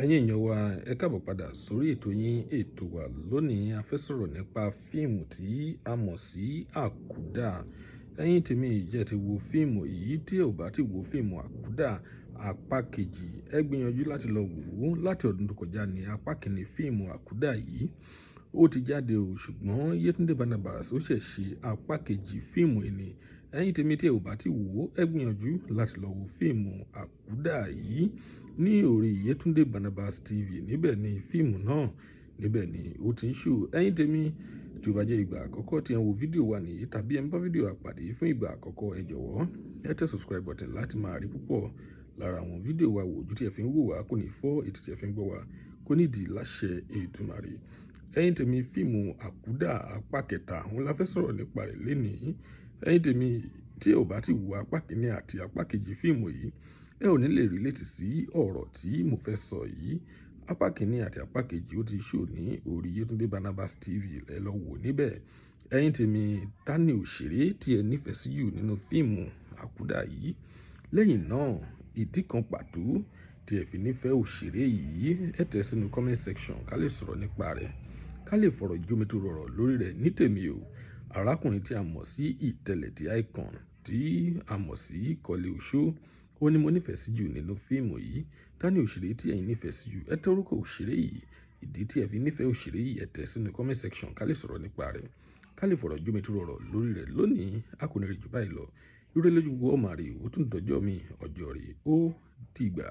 Ẹ̀yin èèyàn wa, ẹ káàbọ̀ padà sórí ètò yín, ètò wa lónìí. A fẹ́ sọ̀rọ̀ nípa fíìmù tí a mọ̀ sí Àkúdà. Ẹ̀yin tèmi, ǹjẹ́ ti wo fíìmù yìí? Tí ẹ ò bá ti wo fíìmù Àkúdà apá kejì, ẹ gbìyànjú láti lọ wò ó. Láti ọdún tó kọjá ní apá kìíní fíìmù Àkúdà yìí ó ti jáde o, ṣùgbọ́n Yétúndé Barnabas ó ṣẹ̀ ṣe apá kejì fíìmù yìí ni. Ẹ̀yin tèmi, tí ẹ ò bá ti wò ó, ẹ gbìyànjú láti lọ wo fíìmù Àkúdà yìí ní orí Yétúndé Barnabas TV. Níbẹ̀ ni fíìmù náà, níbẹ̀ ni ó ti ń show. Ẹ̀yin tèmi, tí ó bá jẹ́ ìgbà àkọ́kọ́ tí ẹ ń wo fídíò wa nìyí, tàbí ẹ ń bá fídíò wa pàdé fún ìgbà àkọ́kọ́, ẹ jọ̀wọ́, ẹ tẹ subscribe button láti máa rí púpọ̀ lára àwọn fídíò wa wò. Ojú tí ẹ fi ń wò wá kò ní fọ́, etí tí ẹ fi ń gbọ́ wá kò ní di láṣẹ Èdùmàrè. Ẹ̀yin tèmi, fíìmù Àkúdà apá kẹta òun la fẹ́ sọ̀rọ̀ nípa rẹ̀ lénìí. Ẹ̀yin tèmi, tí ẹ ò bá ti wo apá kìíní àti apá kejì fíìmù yìí, ẹ ò ní lè relate sí ọ̀rọ̀ tí mo fẹ́ sọ yìí. Apá kìíní àti apá kejì ó ti show ní orí Yétúndé Barnabas TV, ẹ lọ wò níbẹ̀. Ẹ̀yin tèmi, ta ni òṣèré tí ẹ nífẹ̀ẹ́ sí jù nínú fíìmù Àkúdà yìí? Lẹ́yìn náà, ìdí kan pàtó tí ẹ fi nífẹ̀ẹ́ òṣèré yìí, ẹ tẹ̀ sínú comment section ká lè sọ̀rọ̀ nípa rẹ̀, ká lè fọ̀rọ̀ jómitoro ọ̀rọ̀ lórí rẹ̀. Ní tèmi o, arákùnrin tí a mọ̀ sí Ìtẹ̀lẹ̀ the Icon, tí a mọ̀ sí Kọ́lé Oṣó, ó ní mo nífẹ̀ẹ́ sí jù nínú fíìmù yìí. Ta ni òṣèré tí ẹ̀yin nífẹ̀ẹ́ sí jù? Ẹ tẹ orúkọ òṣèré yìí, ìdí tí ẹ fi nífẹ̀ẹ́ òṣèré yìí, ẹ tẹ̀ sínú comment section ká lè sọ̀rọ̀ nípa rẹ̀, ká lè fọ̀rọ̀ jómitoro ọ̀rọ̀ lórí rẹ̀. Lónìí, a kò ní rí jù báyìí lọ. Ire lójú gbogbo ọmọ rè, ó tún dọjọ́ mi, ọjọ́ rè, ó dìgbà.